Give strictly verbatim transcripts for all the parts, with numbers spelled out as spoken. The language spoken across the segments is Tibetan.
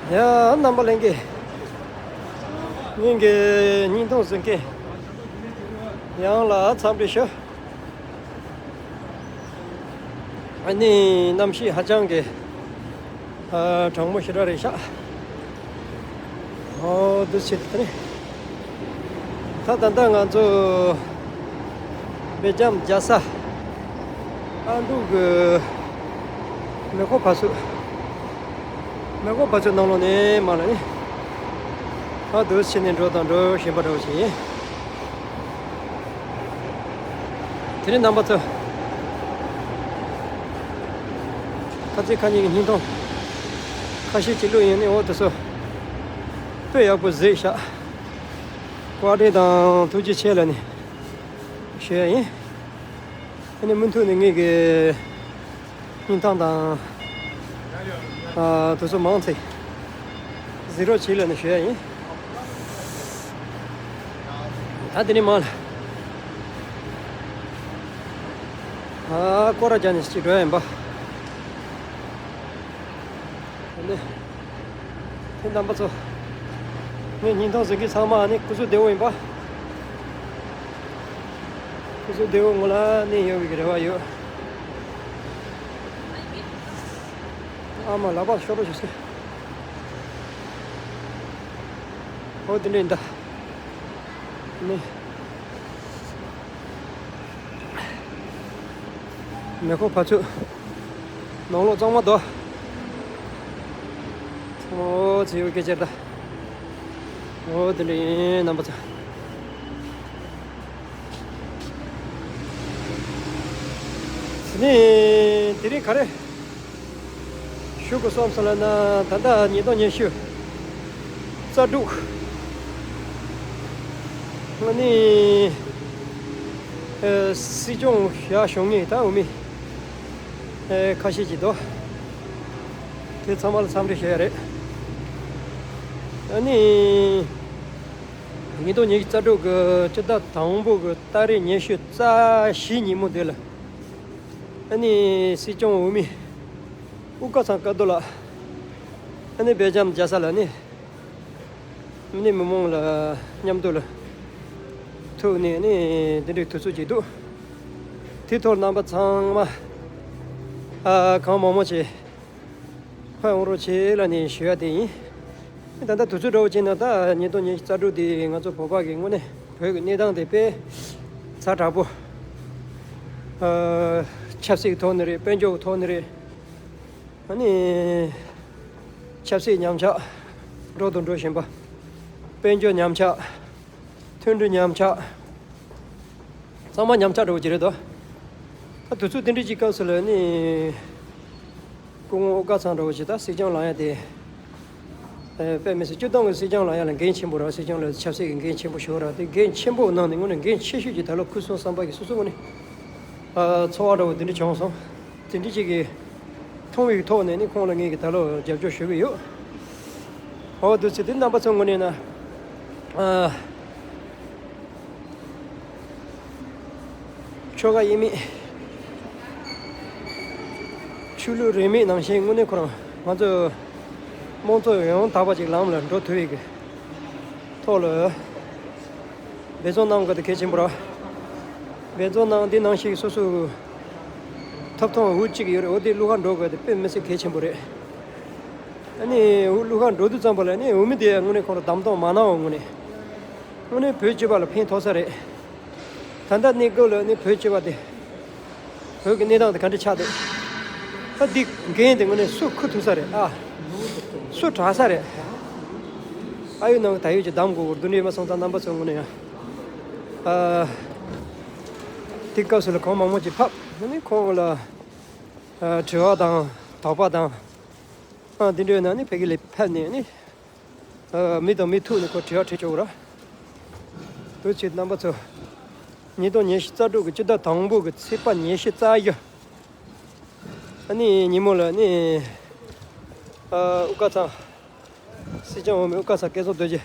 ཡ། རྣམ་པ་ལྷན་རྒྱས། སྙིང་གི་སྙིང་མཐོང་གཟིགས་མཁན་ཡོངས་ལ་འཚམས་འདྲི་ཞུ། ཨ་ནི་གནམ་གཤིས་ཧ་ཅང་གི་ཨ་གྲང་མོ་ཞེ་དྲག་རེད་ཤག་ཨོ་འདུག་བྱེད་དེ་ནི། ད་ད་ལྟ་ང་ཚོ་སྦེལ་ཇམ་རྒྱལ་ས་ཨ་འབྲུག་གི་མེ་འཁོར་བ་ཚོ། མེ་འཁོར་བ་ཚོའི་ནང་ལོགས་ནས་མར་ལ་ནི། ཨ་འདུག་བྱས་ནས་འགྲོ་དང་འགྲོ་བཞིན་པ་འདྲ་བོ་ཞིག་ཡིན། དེ་རིང་རྣམ་པ་ཚོ། ཁ་རྩེ་ཁ་ཉིན་གྱི་སྙིང་མཐོང་། ཁ་ཤས་ཅིག་བླུགས་ཡོང་ནས་འོ་དེ་ཚོ། དཔེ་ཡག་པོ་གཟིགས་ཤག་བཀའ་དྲིན་དང་ཐུགས་རྗེ་ཆེ་ལབ་ནས་ཞུ་ཡ་ཡིན། ཨ་ནི་མུ་མཐུད་ནས་ངེད་ཀྱི་སྙིང་མཐོང་དང་། ཨ་དེ་ཚོ་མང་ཚིག་གཟིགས་རོགས་བྱེད་ལབ་ནས་ཞུ་ཡ་ཡིན། ད་དེ་ནས་མར་ལ། ཨ་སྐོར་ར་རྒྱག་ནས་ཅིག་འགྲོ་ཡ་ཡིན་པ། ཨ་ནི། དེ་རྣམ་པ་ཚོ། ངའི་སྙིང་མཐོང་གཟིགས་མཁན་ཚང་མ་ནི་སྐུ་གཟུགས་བདེ་བོ་ཡིན་པ། སྐུ་གཟུགས་བདེ་བོ་ངོ་ལ་གནས་ཡོད་པའི་རེ་བ་ཡོད། ཨ་མ་ལག་པ་ཤོར་རོ་ཞིག་སེ། ཨོ་དེ་འདྲ་ཡིན་ད། ནི། མེ་འཁོར་བ་ཚོ། ནང་ལོགས་གཙང་མ་དོ། ཨོ་ཚེ་ཡོད་སྐད་ཆ་ད། ཨོ་དེ་འདྲ་ཡིན་རྣམ་པ་ཚོ། དེ་ནས་དེ་རིང་ག་རེ་ཞུ་དགོས་བསམ་སོང་ལབ་ན། ད་ལྟ་ཉིས་སྟོང་ཉི་ཤུ་རྩ་དྲུག་ང་ནི་ཨ་སྲིད་སྐྱོང་ཞུ་ཡ་ཞུ་མཁན་ད་འོས་མི་ཨ་ཁ་ཤས་ཅིག་འདུག་དེ་ཚང་མ་ལ་འཚམས་འདྲི་ཞུ་ཡ་རེད། ཨ་ནི་ཉིས་སྟོང་ཉི་ཤུ་རྩ་དྲུག་གི་སྤྱི་ཟླ་དང་པོ་གི་ཏ་རིག་ཉི་ཤུ་རྩ་བཞི་ཉིན་མོ་དེ་ལ། ཨ་ནི་སྲིད་སྐྱོང་འོས་མི་དབུ་དཀར་ཚང་དཀར་རྡོ་ལགས། ཨ་ནི་སྦེལ་ཇམ་རྒྱལ་ས་ལ་ནི། ཨ་ནི་མི་མང་ལ་མཉམ་དུ་ལ་ཐུག་ནས་ནི་འདི་འདྲའི་དུས་ཚོད་ཅིག་འདུག་དེ་ཐོག་རྣམ་པ་ཚང་མ་ཨ་གང་མང་མང་ཅིག་ཕེབས་ཡོང་རོགས་བྱེད་ལབ་ནས་ཞུ་ཡ་དེ་ཡིན། ད་ལྟ་དུས་ཚོད་འདྲ་བོ་བྱས་ན་ད་ཉིས་སྟོང་ཉི་ཤུ་རྩ་དྲུག་དེ་ང་ཚོ་བོད་པ་གི་དངོས་གནས་བོད་ཀྱི་གནས་སྟངས་དེ་དཔེ་ཛ་དྲག་པོ། ཨ་ཆབ་སྲིད་ཀྱི་ཐོག་ནས་རེད། དཔལ་འབྱོར་གྱི་ཐོག་ནས་རེད། ཨ་ནི་ཆབ་སྲིད་ཉམས་ཆག་འགྲོ་དང་འགྲོ་བཞིན་པ། དཔལ་འབྱོར་ཉམས་ཆག་མཐུན་སྒྲིལ་ཉམས་ཆག་ཚང་མ་ཉམས་ཆག་འགྲོ་གི་རེད་དོ། ད་དུས་ཚོད་དེ་འདྲ་ཅིག་སྐབས་སུ་ལ་ནི། སྐུ་ངོ་དབུ་དཀར་ཚང་འདྲ་བོ་ཞིག་ད་སྲིད་སྐྱོང་ལངས་ཡ་དེ། ཨེ་དཔེ་མི་སྲིད་སྤྱིར་བཏང་གི་སྲིད་སྐྱོང་ལངས་ཡ་ལ་འགན་ཆེན་པོ་རེད། སྲིད་སྐྱོང་ལ་ཆབ་སྲིད་ཀྱི་འགན་ཆེན་པོ་ཞིག་ཡོད་རེད། དེ་འགན་ཆེན་པོ་ནང་ནས་དངོས་གནས་འགན་ཆེ་ཤོས་ཀྱི་ད་ལོ་ཁུར་སོང་བསམ་པ་གི་སོ་སོ་ངོས་ནས། ཨ་ཚོར་བ་འདྲ་བོ་དེ་འདྲ་བྱུང་སོང་། དེ་འདྲ་ཅིག་གི་མཐོང་བའི་ཐོག་ནས་ནི་ཁོང་ལ་ངས་ཀྱི་ད་ལོ་རྒྱབ་སྐྱོར་ཞུ་གི་ཡོད། འོ་དུས་ཚོད་དེ་རྣམ་པ་ཚོ་ངོས་ནས་ན། ཨ། ཆོལ་ཁ་དབྱེ་མེད། ཆོས་ལུགས་རིས་མེད་ནང་བཞིན་དངོས་གནས་ཁོ་རང་ང་ཚོ་དམངས་གཙོ་ཡང་དག་པ་ཅིག་ལམ་ལ་འགྲོ་ཐུབ་ཡས་ཀྱི་ཐོག་ལ་འབད་བརྩོན་གནང་དགོས་དེ་གལ་ཆེན་པོ་རེད། འབད་བརྩོན་གནང་དེ་ནང་བཞིན་སོ་སོ་ཐོབ་ཐང་འོས་གཅིག་ཡོད་རེད། འོ་དེ་བློ་ཁ་འགྲོ་དགོས་དེ་དཔེ་མི་སྲིད་གལ་ཆེན་པོ་རེད། ཨ་ནི་འོ་བློ་ཁ་འགྲོ་དུས་ཙམ་པ་ལ་ནི་འོས་མི་དེ་དངོས་གནས་ཁོང་ལ་བདམས་ཐོངས་མ་གནང་བ་དངོས་གནས། དངོས་གནས་བོད་སྤྱི་པ་ལ་ཕན་ཐོགས་ས་རེད། ད་ལྟ་གནས་སྐབས་ལ་ནི་བོད་སྤྱི་པ་དེ། བོད་ཀྱི་གནས་སྟངས་དེ་ག་འདྲ་ཆགས་འདུག་ད་འདི་འགན་དེ་དངོས་གནས་སུ་འཁུར་ཐུབ་ས་རེད་ཨ། སུ་དྲག་ས་རེད། ཨ་ཡོད་ནང་ད་ཡོད་ཀྱི་གདམ་དགོས་སྐོར་འདུ་འདྲེས་མ་སོང་ཙང་རྣམ་པ་ཚོ་དངོས་གནས་ཡང་། ཨ། དེ་སྐབས་སུ་ལ་གང་མང་མང་ཅིག་ཕབ་ནི་ཁོང་ལ། ཨ། དྲི་བ་དང་དོགས་པ་དང་། ཨ། འདི་འདྲའི་ནང་ནི་ཕ་གི་ལ་ཕེབས་ནས་ནི། ཨ། མི་དང་མི་ཐུག་ནས་ཁོ་དྲི་བ་དྲི་ཆོག་ར། དུས་ཚོད་རྣམ་པ་ཚོ། ཉིས་སྟོང་ཉི་ཤུ་རྩ་དྲུག་གི་སྤྱི་ཟླ་དང་པོ་གི་ཚེས་པ་ཉི་ཤུ་རྩ་བཞི། ཨ་ནི་ཉིན་མོ་ལ་ནི། ཨ། དབུ་དཀར་ཚང་། སྲིད་སྐྱོང་འོས་མི་དབུ་དཀར་ཚང་སྐལ་བཟང་རྡོ་རྗེ་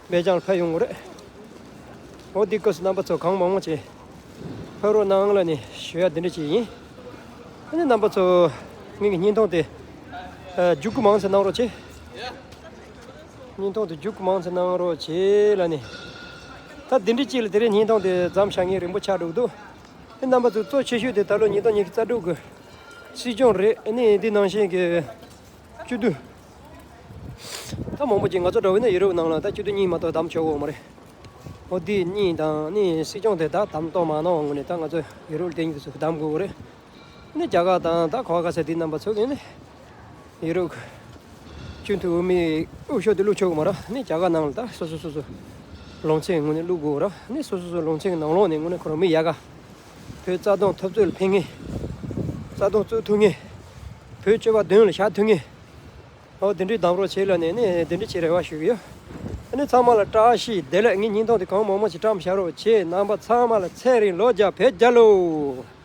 སྦེལ་ཇམ་ལ་ཕེབས་ཡོང་གི་རེད། འོ་དེའི་སྐབས་སུ་རྣམ་པ་ཚོ་གང་མང་མང་ཅིག་ཕེབས་རོགས་གནང་ལབ་ནས་ཞུ་ཡ་འདི་འདྲ་ཅིག་ཡིན། ཨ་ནི་རྣམ་པ་ཚོ་ངེད་ཀྱི་བརྙན་ཐུང་དེ་ཨ་མཇུག་གུ་མང་ཙམ་གནང་རོགས་བྱེད། བརྙན་ཐུང་དེ་རྒྱུགས་མང་ཙམ་གནང་རོགས་བྱེད་ལ་ནི། ད་དེ་འདྲ་ཅིག་ལ་དེ་རིང་བརྙན་ཐུང་དེ་མཚམས་བཞག་མཁན་རིང་པོ་ཆགས་འགྲོ་གི་འདུག་དེ་རྣམ་པ་ཚོ་གཙོ་ཆེ་ཤོས་དེ་ད་ལོ་ཉིས་སྟོང་ཉི་ཤུ་རྩ་དྲུག་གི་སྲིད་སྐྱོང་རེད། ཨ་ནི་འདི་ནང་བཞིན་གྱི་སྤྱི་འཐུས་ད་མང་པོ་ཅིག་ང་ཚོ་འདྲ་བོ་ཡིན་ན་ཡུ་རོབ་ནང་ལ་ད་སྤྱི་འཐུས་གཉིས་མ་གཏོགས་བདམས་ཆོག་གི་ཡོད་མ་རེད། འོ་འདི་གཉིས་དང་ནི་སྲིད་སྐྱོང་དེ་ད་བདམས་ཐོན་མ་གནང་བ་ངོས་ནས་ད་ང་ཚོ་ཡུ་རོབ་ལ་བསྡད་མཁན་དེ་ཚོ་གིས་བདམས་དགོས་ཀྱི་རེད། ནི་རྒྱ་གར་དང་ད་ག་བ་ག་ས་དེ་རྣམ་པ་ཚོ་གིས་ནི་ཡུ་རོབ་ཀྱི་སྤྱི་འཐུས་འོས་མི་འོས་ཤོག་དེ་བླུགས་ཆོག་གི་མ་རེད། ནི་རྒྱ་གར་ནང་ལ་ད་སོ་སོ་སོ་སོ་ལུང་ཚན་ངོས་ནས་བླུགས་དགོས་རེད། ནི་སོ་སོ་སོ་ལུང་ཚན་གྱི་ནང་ལོགས་ནས་དངོས་གནས་ཁོ་རང་མི་ཡག་ག་བོད་རྩ་དོན་འཐབ་རྩོད་ལ་ཕན་མཁན། རྩ་དོན་རྩོད་ཐུབ་མཁན། བོད་སྤྱོད་པ་དོན་ལ་བཞག་ཐུབ་མཁན། ཨོ་དེ་འདྲའི་བདམས་རོགས་བྱེད་ལ་ནས་ནི་དེ་འདྲ་བྱེད་རེ་བ་ཞུ་གི་ཡོད། ཨ་ནི་ཚང་མ་ལ་བཀྲ་ཤིས་བདེ་ལེགས། ངའི་བརྙན་ཐུང་དེ་གང་མང་མང་ཞིག་བཀྲམ་བཞག་རོགས་བྱེད། རྣམ་པ་ཚང་མ་ལ་ཚེ་རིང་ལོ་བརྒྱ་བོད་རྒྱལ་ལོ།